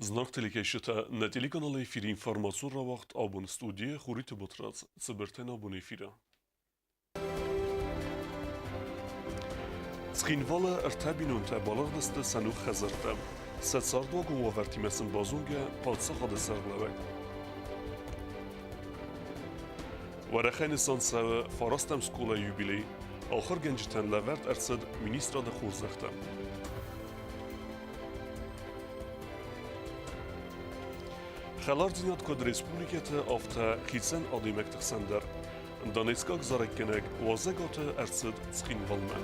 Знаг телекӕсджытӕ, нӕ телеканалы эфиры информацион рауагъд абон студийы Хуриты Батрадз, цыбыртӕн абон эфиры. Цхинвалы ӕртӕ бинонтӕ балыгъдысты сӕ ног хӕдзӕрттӕм. Сӕ цардуагон уавӕртимӕ сын базонгӕ паддзахады сӕргълӕууӕг. Уӕрӕхӕй нысан цӕуы фарастӕм скъолайы юбилей. Ахуыргӕнджытӕн лӕвӕрд ӕрцыд министрады хорзӕхтӕ. Хӕлардзинад куыд республикӕты, афтӕ хицӕн адӕймӕгты хсӕн дӕр. Донецкаг зарӕггӕнӕг Уазӕготы ӕрцыд Цхинвалмӕ.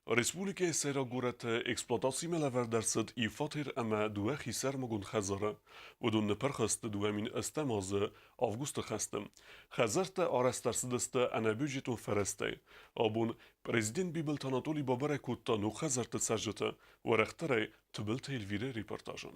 Республикӕйы сӕйраг горӕты эксплуатацимӕ лӕвӕрд ӕрцыд иу фатер ӕмӕ дыууӕ хисӕрмагонд хӕдзары. Уыдон ныппырх сты 2008 азы августы хӕсты. Хӕдзӕрттӕ арӕзт ӕрцыдысты ӕнӕбюджетон фӕрӕзтӕй. Абон президент Бибылты Анатолий бабӕрӕг кодта ног хӕдзӕртты цӕрджыты, уӕрӕхдӕрӕй Тыбылты Эльвирӕйы репортажы.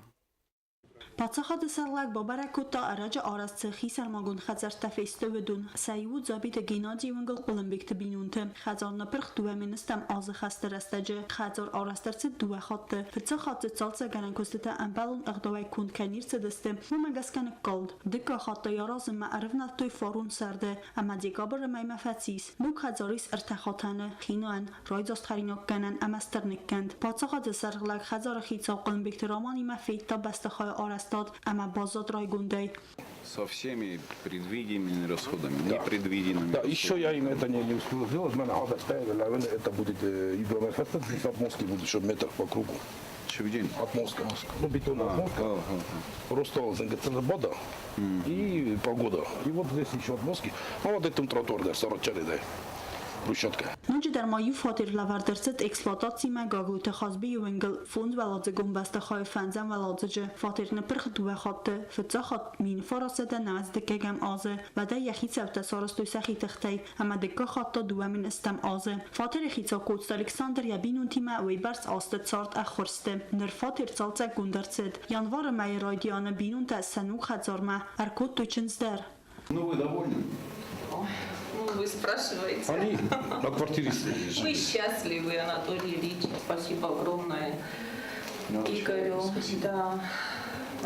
Паддзахады сӕргълӕг бабӕрӕг кодта ӕрӕджы арӕзт цы хисӕрмагонд хӕдзӕрттӕ фесты, уыдон. Сӕ иу у Дзабиты Геннадийы уынгыл Хъуылымбегты бинонты. Хӕдзар ныпырх 2000-ӕм азы хӕсты рӕстӕджы. Хӕдзар арӕзт ӕрцыд дыууӕ хатты. Фыццаг хатт дзы цалцӕггӕнӕн куыстытӕ ӕмбӕлон ӕгъдауӕй конд кӕй не рцыдысты, уымӕ гӕсгӕ ныккалд. Дыккаг хатт та йӕ аразынмӕ ӕрывнӕлдтой фарон сӕрды, ӕмӕ декабры мӕймӕ фӕцис. Ног хӕдзар ис ӕртӕ хатӕны, хинуӕн, райдзаст хӕринаггӕнӕн ӕмӕ стыр ныккӕнд. Паддзахады сӕргълӕг хӕдзары хицау Хъуылымбегты Романимӕ федта бӕстыхайы арӕзтад ӕмӕ баззад райгондӕй. Со всеми предвиденными расходами, да. Непредвиденными. Да, еще я им это не успел сделать, наверное, это будет юбилейный здесь отмостки будут еще метр по кругу. Чевдин? Отмостка. Ну, бетонная отмостка. Ага. Просто вода и погода. И вот здесь еще отмостки. А вот этим тротуар, да, 44, да. Брусчатка. Ноджыдӕр ма иу фатер лӕвӕрд ӕрцыд эксплуатацимӕ Гаглойты Хазбийы уынгыл фондзуӕладзыгон бӕстыхайы фӕндзӕм уӕладзыджы. Фатер ныппырх дыууӕ хатты. Фыццаг хатт 1990 дыккӕгӕм азы, уӕдӕ йӕ хицӕуттӕ сарӕзтой сӕхи тыхтӕй, ӕмӕ дыккаг хатт та 2008 азы. Фатеры хицау Коцты Александр йӕ бинонтимӕ уыйбӕрц азты цард ӕххуырсты. Ныр фатер цалцӕггонд ӕрцыд. Январы мӕйы райдианы бинонтӕ сӕ ног хӕдзармӕ ӕркодтой чындз дӕр. Ну, вы довольны? Ну, вы спрашиваете. Они на квартире Мы счастливы, Анатолий Ильич. Спасибо огромное Ну, Игорю, спасибо. да,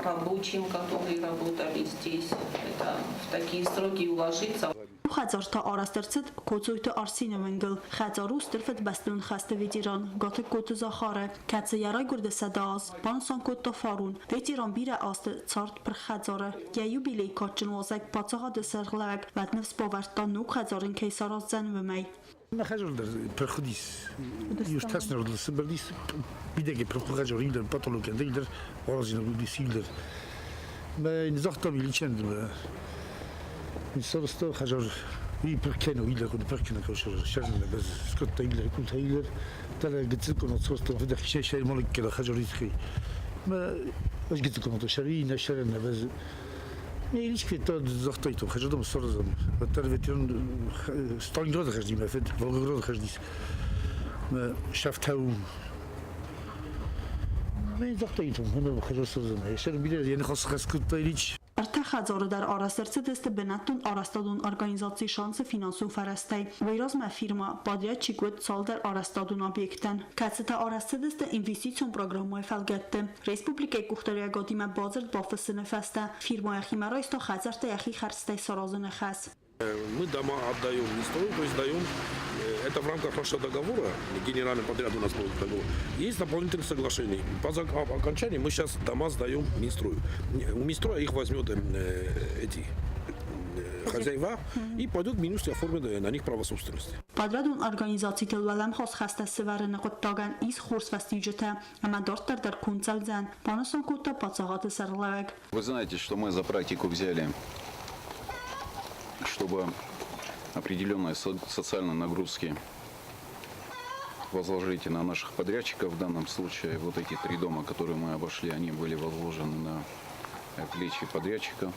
рабочим, которые работали здесь. Это в такие сроки уложиться. Хӕдзар та арӕзт ӕрцыд Коцойты Арсены уынгыл. Хӕдзар у Стыр Фыдыбӕстон хӕсты ветеран Гатыгкоты Захары, кӕцы йӕ райгуырды 100 аз банысан кодта фарон. Ветеран бирӕ азты цард пырх хӕдзары. Йӕ юбилей кадджын уазӕг паддзахады сӕргълӕууӕг уӕд ныфс бавӕрдта ног хӕдзар ын кӕй сараздзӕн, уымӕй. Хӕдзар пырхуыдис, юртаснер сыбырдис, бидеге пырху хӕдзар илдер патолог илдер оразин удис илдер. Ме загътам иличен Староста хӕдзар и пырхкено илдер куд пырхкено шерзен без скотта илдер култа илдер тала гицикон отсоста фидах шешей моликкела хӕдзар исхи. Ме аж гицикон шари на шерен без Илич федта загътай хӕдзардом сарзам. Ваттар ветеран Сталинград хӕздимӕ фед, Волгоград хӕздис. Шафтау. Мен загътай том, хӕдзар сарзам. Шер биле йӕ ныхас хӕскудта Илич. Ӕртӕ хӕдзары дӕр арӕзт ӕрцыдысты бынӕттон арӕзтадон организаци «Шанс»-ы финансон фӕрӕзтӕй. Уый размӕ фирмӕ подрядчик уыд цалдӕр арӕзтадон объектӕн, кӕцытӕ арӕзт цыдысты инвестицион программӕйы фӕлгӕтты. Республикӕйы къухдариуӕгадимӕ бадзырд бафыссыны фӕстӕ фирмӕ йӕхимӕ райста хӕдзӕрттӕ йӕхи хӕрдзтӕй саразыны хӕс. Мы дома отдаем не строю, то есть даем, это в рамках нашего договора, генеральный подряд у нас был договор, есть дополнительное соглашение. По окончании мы сейчас дома сдаем Минстрою. У Минстроя их возьмет эти хозяева и пойдут в Минюст и оформят на них право собственности. Подрядон организацитыл уӕлӕмхас хӕстӕ сӕвӕрыны хъуыддагӕн ис хорз фӕстиуджытӕ ӕмӕ дарддӕр дӕр конд цӕудзӕн, банысан кодта паддзахады сӕргълӕууӕг. Вы знаете, что мы за практику взяли, чтобы определенные социальные нагрузки возложить на наших подрядчиков. В данном случае вот эти три дома, которые мы обошли, они были возложены на плечи подрядчика.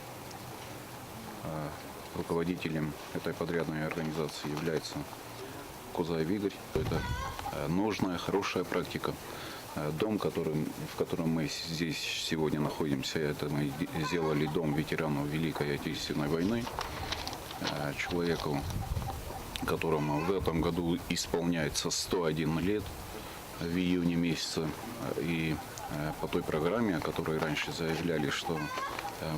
Руководителем этой подрядной организации является Козаев Игорь. Это нужная, хорошая практика. Дом, в котором мы здесь сегодня находимся, это мы сделали дом ветерану Великой Отечественной войны, человеку, которому в этом году исполняется 101 лет. в июне месяце. И по той программе, о которой раньше заявляли, что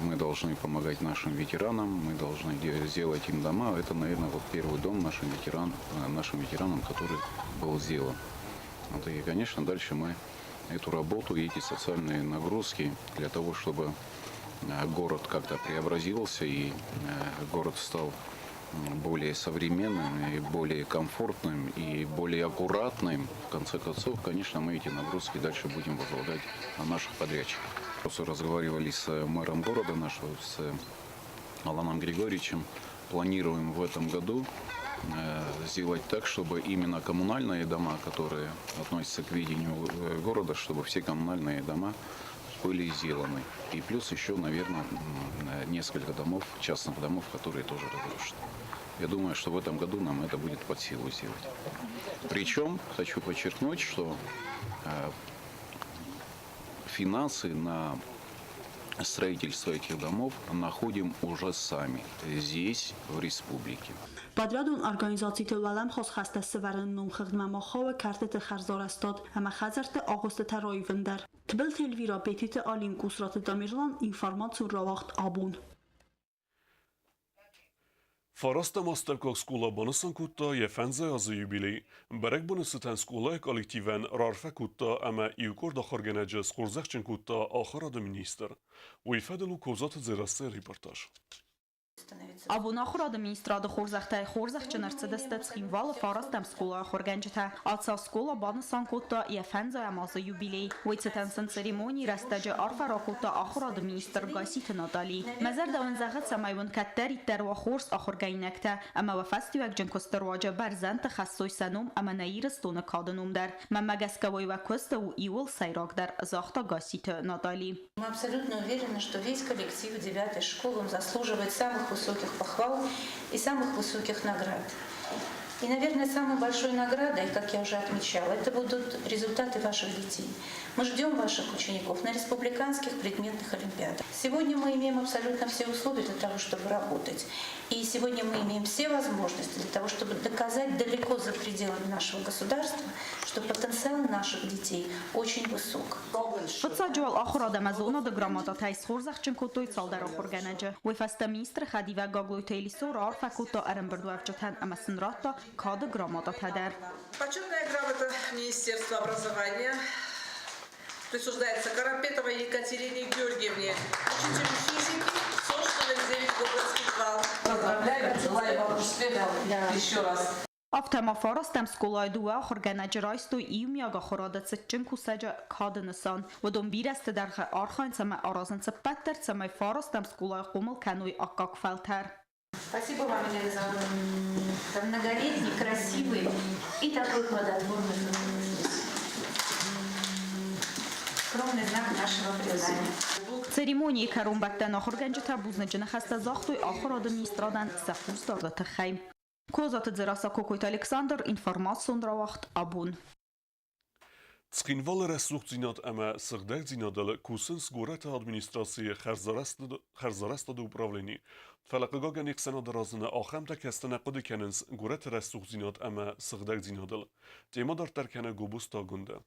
мы должны помогать нашим ветеранам, мы должны сделать им дома. Это, наверное, вот первый дом нашим ветеранам, который был сделан. Вот, и, конечно, дальше мы эту работу и эти социальные нагрузки для того, чтобы город как-то преобразился и город стал более современным и более комфортным и более аккуратным. В конце концов, конечно, мы эти нагрузки дальше будем возлагать на наших подрядчиков. Просто разговаривали с мэром города нашего, с Аланом Григорьевичем. Планируем в этом году сделать так, чтобы именно коммунальные дома, которые относятся к ведению города, чтобы все коммунальные дома были сделаны. И плюс еще, наверное, несколько домов, частных домов, которые тоже разрушены. Я думаю, что в этом году нам это будет под силу сделать. Причем, хочу подчеркнуть, что финансы на строительство этих домов находим уже сами здесь, в республике. Подрядон организациты уӕлӕмхас хӕстӕ сӕвӕрыны номхыгъдмӕ ма хауы кӕртыты хӕрзарӕзтад ӕмӕ хӕдзӕртты агъуыстытӕ раивын дӕр. Тыбылты Эльвира, Бетиты Алим, Къусраты Тамерлан, информацион рауагъд Абон. Фарастӕм астӕуккаг скъола банысан кодта йӕ фӕндзай азы юбилей. Бӕрӕгбоны цытӕн скъолайы коллективӕн раарфӕ кодта ӕмӕ иукъорд ахуыргӕнӕджы схорзӕхджын кодта ахуырады министр. Уый фӕдыл у Козаты Дзерассӕйы репортаж. Абон ахуырады министрады хорзӕхтӕй хорзӕхджын ӕрцыдысты Цхинвалы фарастӕм скъолайы ахуыргӕнджытӕ. Ацы скъола банысан кодта йӕ фӕндзайӕм азы юбилей. Уый цытӕн сын церемонийы рӕстӕджы арфӕ ракодта ахуырады министр Гасситы Натали. Мӕ зӕрдӕ уын зӕгъы, цӕмӕй уын кӕддӕриддӕр уа хорз ахуыргӕнинӕгтӕ ӕмӕ уӕ фӕстиуӕгджын куысты руаджы бӕрзӕндты хӕссой сӕ ном ӕмӕ нӕ Ирыстоны кады ном дӕр. Мӕнмӕ гӕсгӕ уый уӕ куысты у иууыл сӕйрагдӕр, загъта Гасситы Натали. Мы абсолютно уверены, что весь коллектив девятой школы он заслуживает самых высоких похвал и самых высоких наград. И, наверное, самой большой наградой, как я уже отмечала, это будут результаты ваших детей. Мы ждем ваших учеников на республиканских предметных олимпиадах. Сегодня мы имеем абсолютно все условия для того, чтобы работать. И сегодня мы имеем все возможности для того, чтобы доказать далеко за пределами нашего государства, что потенциал наших детей очень высок. Фыццаджы уал ахуырад ӕмӕ зонады грамотатӕй схорзӕхджын кодтой цалдӕр ахуыргӕнӕджы. Уый фӕстӕ министры хӕдивӕг Гаглойты Элисо раарфӕ кодта ӕрӕмбырдуӕвджытӕн ӕмӕ сын радта кады грамотатӕ дӕр. Почетная грамота Министерства образования присуждается Карапетовой Екатерине Георгиевне, учителю физики, СОШ 09 Гоблинский вал. Поздравляю, желаю вам успехов еще раз. Афтӕ ма фарастӕм скъолайы дыууӕ ахуыргӕнӕджы райстой иумиаг ахуырады цытджын кусӕджы кады нысан. Уыдон бирӕ азты дӕргъы архайынц ӕмӕ аразынц ӕппӕт дӕр, цӕмӕй фарастӕм скъолайы хъомыл кӕной аккаг фӕлтӕр. Спасибо вам, Елена за многолетний, красивый и такой плодотворный труд. Скромный знак нашего признания. Церемонийы кӕронбӕттӕн ахуыргӕнджытӕ бузныджы ныхӕстӕ загътой ахуырады министрадӕн сӕ хъусдарды тыххӕй. Козаты Дзерассӕ, Кокойты Александр, информацион рауагъд Абон. Цхинвалы рӕсугъддзинад ӕмӕ сыгъдӕгдзинадыл кусынц горӕты администрацийы хӕрзарӕзтады управлени. Фӕлӕ хъыгагӕн ӕхсӕнады разыны ахӕмтӕ, кӕцытӕ нӕ хъуыды кӕнынц горӕты рӕсугъддзинад ӕмӕ сыгъдӕгдзинадыл. Темӕ дарддӕр кӕны Гобозты Агуындӕ.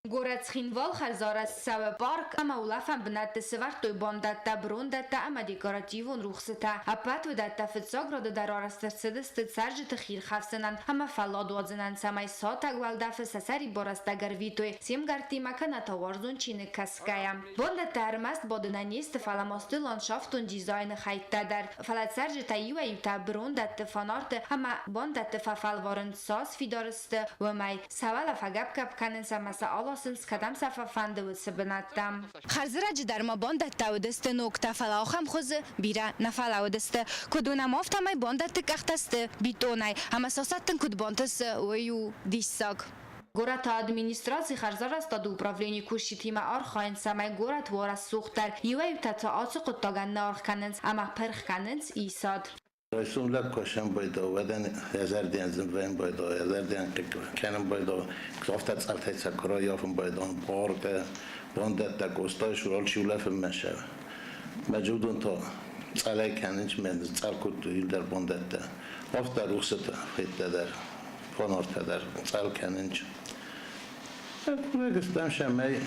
Горӕт Цхинвал хӕрзарӕзт цӕуы парк ӕмӕ улӕфӕн бынӕтты сӕвӕрдтой бандӕттӕ, брондӕттӕ ӕмӕ декоративон рухсытӕ. Ӕппӕт уыдӕттӕ фыццаг рады дӕр арӕзт ӕрцыдысты цӕрджыты хиирхӕфсынӕн ӕмӕ фӕлладуадзынӕн, цӕмӕй сатӕг уӕлдӕфы сӕ сӕрибар рӕстӕг ӕрвитой се мгӕрттимӕ кӕнӕ та уарзон чиныг кӕсгӕйӕ. Бандӕттӕ ӕрмӕст бадынӕн не сты, фӕлӕ ма сты ландшафтон дизайны хӕйттӕ дӕр. Фӕлӕ цӕрджытӕ иуӕй-иутӕ брондӕтты, фонарты ӕмӕ бандӕтты фӕфӕлварынц, цас фидар сты, уымӕй. Сӕ уӕлӕ фӕгӕпп-гӕпп кӕнынц ӕмӕ сӕ аласынц, кӕдӕм сӕ фӕфӕнды, уыцы бынӕттӕм. Хӕрзрӕджы дӕр ма бандӕттӕ уыдысты ногтӕ, фӕлӕ ахӕм хуызы бирӕ нӕ фӕлӕууыдысты. Куыд уынӕм, афтӕмӕй бандӕтты къӕхтӕ сты бетонӕй, ӕмӕ сӕ сӕттын куыд бантысы, уый у диссаг. Горӕты администраци хӕрзарӕзтады управленийы кусджытимӕ архайынц, цӕмӕй горӕт уа рӕсугъддӕр. Иуӕй-иутӕ та ацы хъуыддагӕн нӕ аргъ кӕнынц ӕмӕ пырх кӕнынц исад. Райсом лӕг косӕн байдау, уӕдӕн йӕ зӕрдиан зынвӕййын байдау, йӕ зӕрдиан хъыг кӕнын байдау, афтӕ цъӕлтӕй цӕкура йафын байдау, парктӕ, бандӕттӕ, Къостайы цур алчи улӕфынмӕ ссӕуы. Мӕ уыдон та цъӕлӕй кӕнынц, мӕ цъӕл кодтой иуылдӕр бандӕттӕ. Афтӕ рухсытӕ, федтӕ дӕр, фонартӕ дӕр цъӕл кӕнынц. Курӕг стӕм, цӕмӕй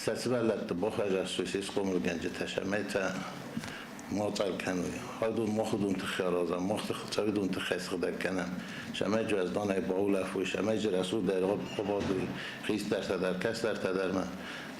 сӕ сывӕллӕтты бахӕссой се схъомылгӕнджытӕ, цӕмӕй сӕ ма цъӕл кӕной. Уыдон мах уыдон тыххӕй аразӕм, мах уыдон тыххӕй сыгъдӕг кӕнӕм, цӕмӕй уӕзданӕй баулӕфой, цӕмӕй рӕсугъдӕй абадой хистӕртӕ дӕр, кӕстӕртӕ дӕр.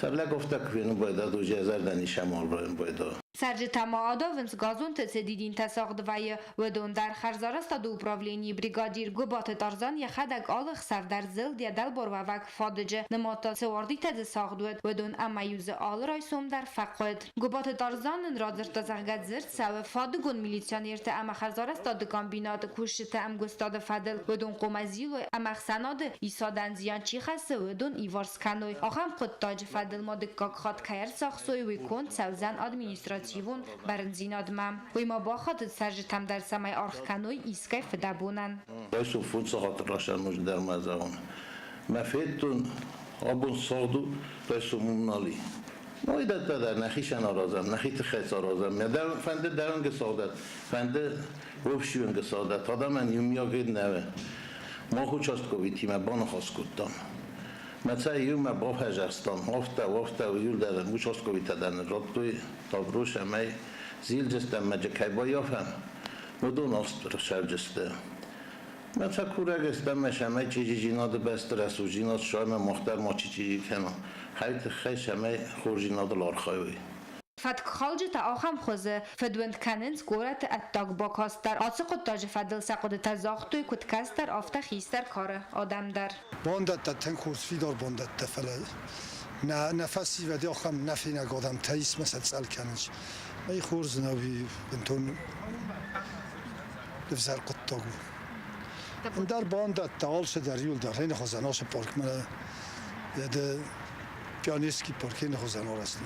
Сӕ афтӕ куы фенын байдыдтой, йӕ зӕрдӕ ницӕмӕн байдыдта. Цӕрджытӕ ма адавынц газонты цы дидинтӕ сагъд вӕййы, уыдон дӕр. Хӕрзарӕзтады управленийы бригадир Гуыбаты Тарзан йӕхӕдӕг алы ӕхсӕв дӕр зылд йӕ дӕлбаруӕвӕг фадыджы, нымадта, цы уардитӕ дзы сагъд уыд, уыдон ӕмӕ-иу дзы алы райсом дӕр фӕхъуыд. Гуыбаты Тарзан нын радзырдта, зӕгъгӕ, дзырд цӕуы фадыгон милиционерты ӕмӕ хӕрзарӕзтады комбинаты кусджыты ӕмгуыстады фӕдыл. Уыдон хъуамӕ зилой ӕмӕ ӕхсӕнады исадӕн зиан чи хӕссы, уыдон иварс кӕной. Ахӕм хъуыддаджы фӕдыл ма дыккаг хатт кӕй ӕрцахсой, уый конд цӕудзӕн административон бӕрндзинадмӕ. Уый ма бахатыд цӕрджытӕм дӕр, цӕмӕй аргъ кӕной искӕй фыдӕбонӕн. Райсом 5 сахаты расӕрмуст дӕр ма зӕгъун. Мӕ федтон, абон сагъд у, райсом уым нал и. Уыдӕттӕ дӕр нӕхицӕн аразӕм, нӕхи тыххӕй саразӕм. Фӕнды дӕуӕнги сагъдӕт, фӕнды общий уӕнги сагъдӕт, адӕмӕн иумиагӕй нӕ. Мах участковыйтимӕ баныхас кодтам. Мӕ цӕ иумӕ бафӕзӕрстам, афтӕ, афтӕ, иуылдӕр участковыйтӕ дӕр радтой добро, цӕмӕй зилджыстӕм мӕ кӕй баййафӕм, уыдон ахст ӕрцӕуджысты. Мӕ цӕ курӕг стӕм, цӕмӕй чъизидзинады бӕсты рӕсугъддзинад суа ӕмӕ мах дӕр ма чъизи кӕнӕм. Хай тыххӕй, цӕмӕй хорздзинадыл архайой. Фӕткхалджытӕ ахӕм хуызы фыдуынд кӕнынц горӕты ӕддаг бакаст дӕр. Ацы хъуыддаджы фӕдыл сӕ хъуыдытӕ загътой куыд кӕстӕр, афтӕ хистӕр кары адӕм дӕр. Бандӕттӕ тынг хорз фидар бандӕттӕ, фӕлӕ нӕ фӕсивӕд ахӕм нӕфенӕг адӕмтӕ исмӕ сӕ цӕл кӕнынц. Ай хорз нӕу, бынтон ӕвзӕр хъуыддаг у. Ӕндӕр бандӕттӕ алцыдӕр иуылдӕр ӕнӕхуызӕн ацы паркмӕ Пионерский парк ӕнӕхуызӕн арӕзт.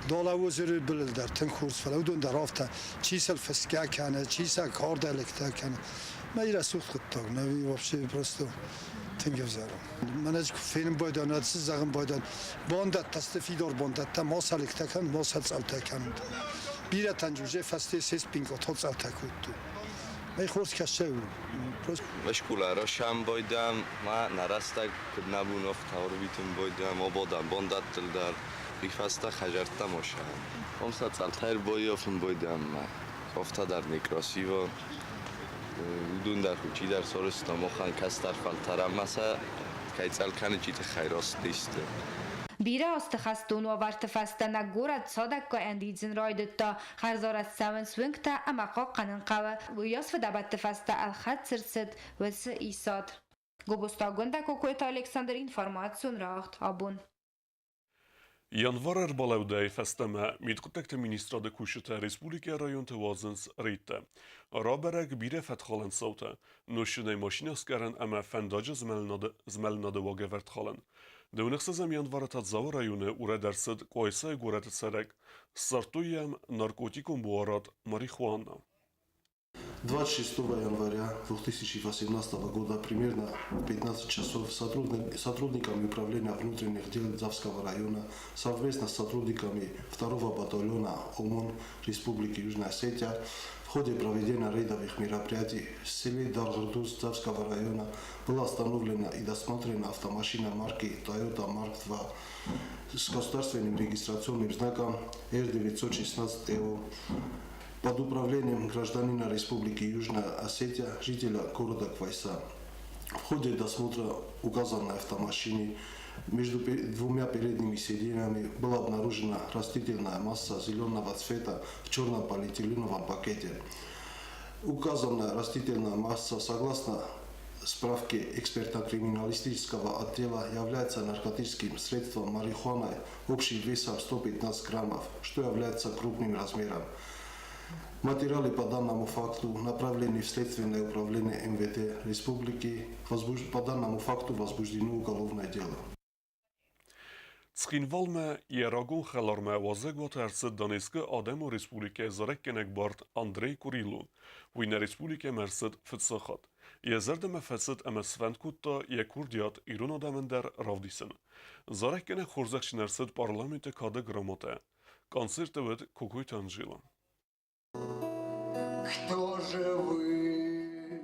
Дала озеры былыл дӕр тынг хорз, фӕлӕ уыдон дӕр афтӕ, чи сыл фысгӕ кӕны, чи сӕ кардӕлӕгтӕ кӕны. Мӕ рӕсугъд хъуыддаг нӕ вообще просто тынг ӕвзӕр у. Мӕнӕ куы фенын байдайон, цы зӕгъын байдайон, бандӕттӕ сты фидар бандӕттӕ, ма сӕ лыгтӕ кӕн, ма сӕ цъӕлтӕ кӕнут. Бирӕтӕн уже фӕсте се спинкъотыл цъӕлтӕ кодтой. Ай хорз кӕсӕг у. Скъола байдӕм, ма нӕ рӕстӕг куыд нӕ бон афтӕ ӕрвитын байдӕм, абадӕм бандӕттыл дӕр. Уый фӕстӕ хӕдзӕрттӕм асӕм. Уым сӕ цъӕлтӕ ӕрбаййафын байдӕм ма. Афтӕ дӕр некрасиво. Уыдон дӕр чидӕр сарӕзта махӕн кӕстӕр фӕлтӕр ӕмӕ сӕ кӕй цӕл кӕны, чи тыххӕй рацыдысты. Бирӕ азты хӕстон уавӕрты фӕстӕ нӕ горӕт цадӕггай ӕндидзын райдыдта. Хӕрзарӕзт цӕуынц уынгтӕ ӕмӕ хъахъхъӕнын хъӕуы. Уыйас фыдӕбӕтты фӕстӕ ӕлхӕд цы рцыд, уыцы исад. Гобозты Агуындӕ, Кокойты Александр, информацион рауагъд абон. Январы ӕрбалӕудӕй фӕстӕмӕ Мидхъуыддӕгты министрады кусджытӕ республикӕйы районты уадзынц рейдтӕ. Рабӕрӕг бирӕ фӕткхалӕн цаутӕ, нозтджынӕй машинӕ скъӕрын ӕмӕ фӕндаджы змӕлынады уагӕвӕрд халын. 26 январы та Дзауы районы урӕд ӕрцыд Къуайсайы горӕты цӕрӕг. Ссардтой йӕм наркотикон буарад марихуана. 26 января 2018 года примерно в 15 часов сотрудниками Управления внутренних дел Дзавского района совместно с сотрудниками 2-го батальона ОМОН Республики Южная Осетия в ходе проведения рейдовых мероприятий в селе Даргырдуз Дзавского района была остановлена и досмотрена автомашина марки Toyota Mark II с государственным регистрационным знаком Р-916ЭО под управлением гражданина Республики Южная Осетия, жителя города Квайса. В ходе досмотра указанной автомашины между двумя передними сиденьями была обнаружена растительная масса зеленого цвета в черном полиэтиленовом пакете. Указанная растительная масса, согласно справке экспертно-криминалистического отдела, является наркотическим средством марихуаной общим весом 115 граммов, что является крупным размером. Материалы по данному факту направлены в Следственное управление МВД Республики. По данному факту возбуждено уголовное дело. Цхинвалмӕ йӕ рагон хӕлармӕ уазӕгуаты ӕрцыд Донецкы Адӕмон Республикӕйы зарӕггӕнӕг бард Андрей Курило. Уый нӕ республикӕмӕ ӕрцыд фыццаг хатт. Йӕ зӕрдӕмӕ фӕцыд ӕмӕ сфӕнд кодта йӕ курдиат ирон адӕмӕн дӕр равдисын. Зарӕггӕнӕг хорзӕхджын ӕрцыд парламенты кады грамотӕ. Концерты уыд Кокойты Анжела. Кто же вы?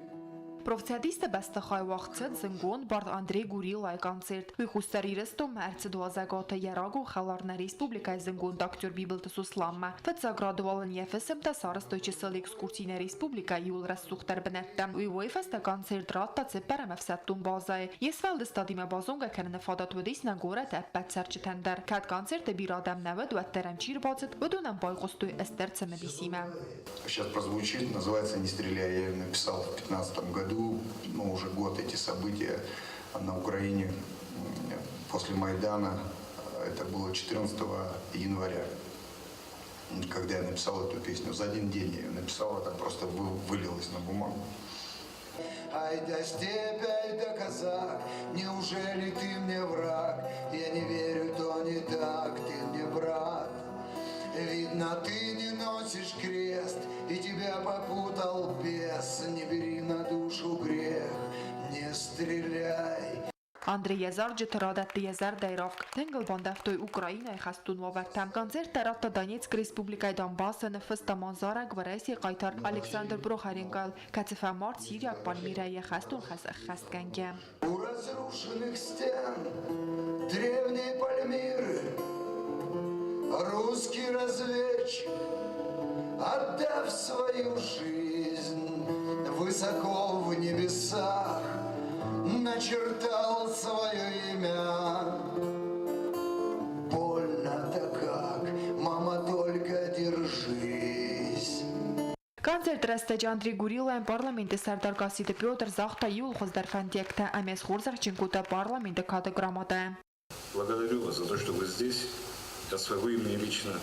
Профцӕдисты бӕстыхайы уагъд цыд зындгонд бард Андрей Гурилайы концерт. Уый Хуссар Ирыстонмӕ ӕрцыд уазӕгуаты йӕ рагон хӕлар нӕ республикӕйы зындгонд актер Бибылты Сосланмӕ. Фыццаг рады уал ын йӕ фысымтӕ сарӕзтой чысыл экскурси нӕ республикӕйы иууыл рӕсугъддӕр бынӕттӕм. Уый фӕстӕ концерт радта цыппӕрӕм ӕфсӕддон базӕйы. Йе сфӕлдыстадимӕ базонгӕ кӕныны фадат уыдис нӕ горӕты ӕппӕт цӕрджытӕн дӕр. Кӕд концерты бирӕ адӕм нӕ уыд, уӕддӕр ӕм чи рбацыд, уыдон ӕм байхъуыстой стыр цымыдисимӕ. Сейчас прозвучит, называется «Не стреляй». Я ее написал в 2015 году, ну, уже год эти события на Украине после Майдана. Это было 14 января, когда я написал эту песню. За один день я ее написал, это просто вылилось на бумагу. Ай да степь, ай да казак, неужели ты мне враг? Я не верю, то не так, ты мне брат. Видно, ты не носишь крест, и тебя попутал бес. Не бери на душу грех, не стреляй. Андрей йӕ зарджыты радӕтты йӕ зӕрдӕйы равг. Тынг ыл бандӕвтой Украинӕйы хӕстон уавӕртӕ. Концерттӕ радта Донецкы республикӕйы Донбассы ныффыста зарӕг Уӕрӕсейы хъайтар Александр Прохоренкойыл, кӕцы фӕмард сириаг Пальмирӕйы йӕ хӕстон хӕс ӕххӕстгӕнгӕ. У разрушенных стен древней Пальмиры русский разведчик, отдав свою жизнь высоко в небесах, начертал свое имя. Больно-то как, мама, только держись. Концерты рӕстӕджы Андрей Гурилайӕн парламенты сӕрдар Гасситы Петр загъта иууыл хуыздӕр фӕндиӕгтӕ ӕмӕ схорзӕхджын кодта парламенты кады грамотӕ. Благодарю вас за то, что вы здесь. От своего имени лично.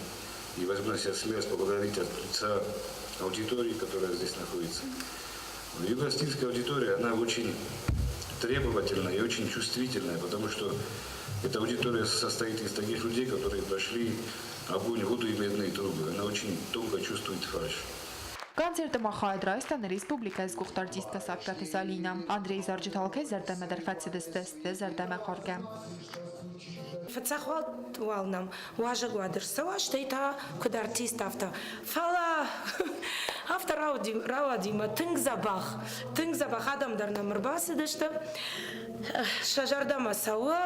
И возьму на себя смелость поблагодарить от лица аудитории, которая здесь находится. Юго-осетинская аудитория, она очень требовательная и очень чувствительная, потому что эта аудитория состоит из таких людей, которые прошли огонь, воду и медные трубы. Она очень тонко чувствует фальшь. Концерты ма хайад райста нӕ республикӕйы сгуыхт артисткӕ Сагкаты Залинӕ. Андрейы зарджытӕ алкӕй зӕрдӕмӕ дӕр фӕцыдысты, сты зӕрдӕмӕхъаргӕ. Фыццаг уал нӕм уазӕг уӕд ӕрцӕуа, стӕй та куыд артист, афтӕ. Фӕлӕ афтӕ рауади мӕ тынг дзӕбӕх, тынг дзӕбӕх адӕм дӕр нӕм ӕрбацыдысты. Сӕ зӕрдӕмӕ цӕуы,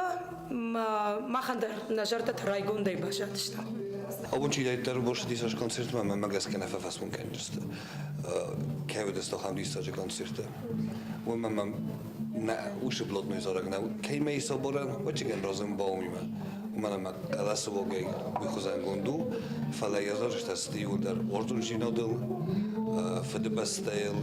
махӕн дӕр нӕ зӕрдӕтӕ райгондӕй баззадысты. Абон чидӕриддӕр бошыдис концертмӕ, мӕнмӕ гӕсгӕ нӕ фӕфӕсмон кӕндзысты. Кӕй уыдысты ахӕм диссаджы концерты. Уымӕн мӕм нӕ уыцы блатной зарӕг нӕ кӕй мӕ ис аборӕн, уӕччыгӕн разӕмбалуимӕ. Уымӕн ӕмӕ хъӕлӕсы уагӕй уый хуызӕнгонд у, фӕлӕ йӕ зарджытӕ сты иуылдӕр уарзондзинадыл, фыдыбӕстӕйыл,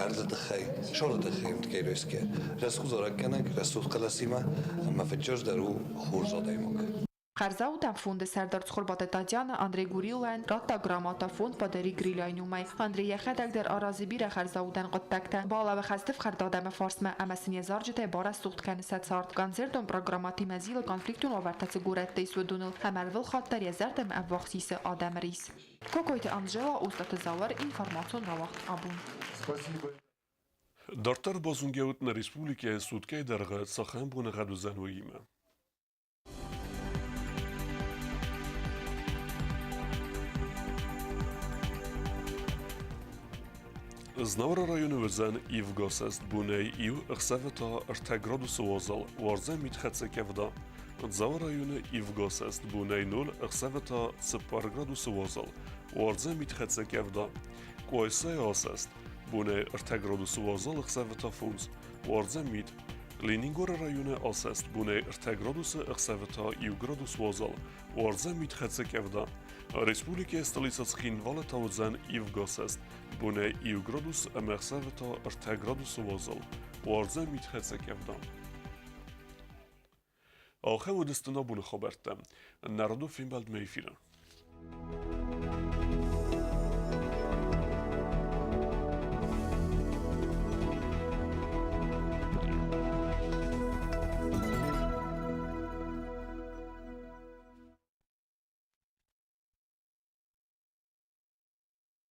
ӕрдзы тыххӕй, сӕры тыххӕй ӕмткӕй райсгӕ. Рӕсугъд зарӕггӕнӕг, рӕсугъд хъӕлӕсимӕ ӕмӕ фыдджаздӕр у хорз адӕймаг. Хӕрзаудӕн фонды сӕрдар Цхуырбаты Татьяна Андрей Гурилайӕн радта грамота фонд «Подари Гриляй» номӕй. Андрей йӕхӕдӕг дӕр аразы бирӕ хӕрзаудӕн хъуыддӕгтӕ. Балӕуы хӕсты фхӕрд адӕмы фарсмӕ ӕмӕ сын йӕ зарджытӕй барӕсугъд кӕны сӕ цард. Концертон программӕтимӕ зилы конфликтон уавӕртӕ цы горӕтты ис, уыдоныл ӕмӕ ӕрвылхатт дӕр йӕ зӕрдӕмӕ ӕввахс исы адӕмы рис. Кокойты Анжела, Остъаты Зауыр, информацион рауагъд «Абон». Спасибо. Дарддӕр базонгӕ нӕ республикӕйы суткӕйы дӕргъы цахӕм боныгъӕд уыдзӕн, уыимӕ. Знауыры районы уыдзӕн ивгӕсӕст бонӕй иу ӕхсӕвы та 3 градусы уазал, уардзӕн митхӕццӕ къӕвда. Дзауы районы ивгӕсӕст бонӕй 0 ӕхсӕвы та 4 градусы уазал, уардзӕн митхӕццӕ къӕвда. Къуайсайы асӕст бонӕй 3 градусы уазал ӕхсӕвы та 5, уардзӕн мит. Ленингоры районы асӕст бонӕй 3 градусы ӕхсӕвы та 1 градус уазал, уардзӕн митхӕццӕ къӕвда. Республикӕйы столицӕ Цхинвалы та уыдзӕн ивгӕсӕст, бонӕй 1 градус ӕмӕ ӕхсӕвы та 3 градусы уазал, уардзӕн митхӕццӕ къӕвда. Ахӕм уыдысты нӕ абоны хабӕрттӕ. Народон фембӕлдмӕ эфиры.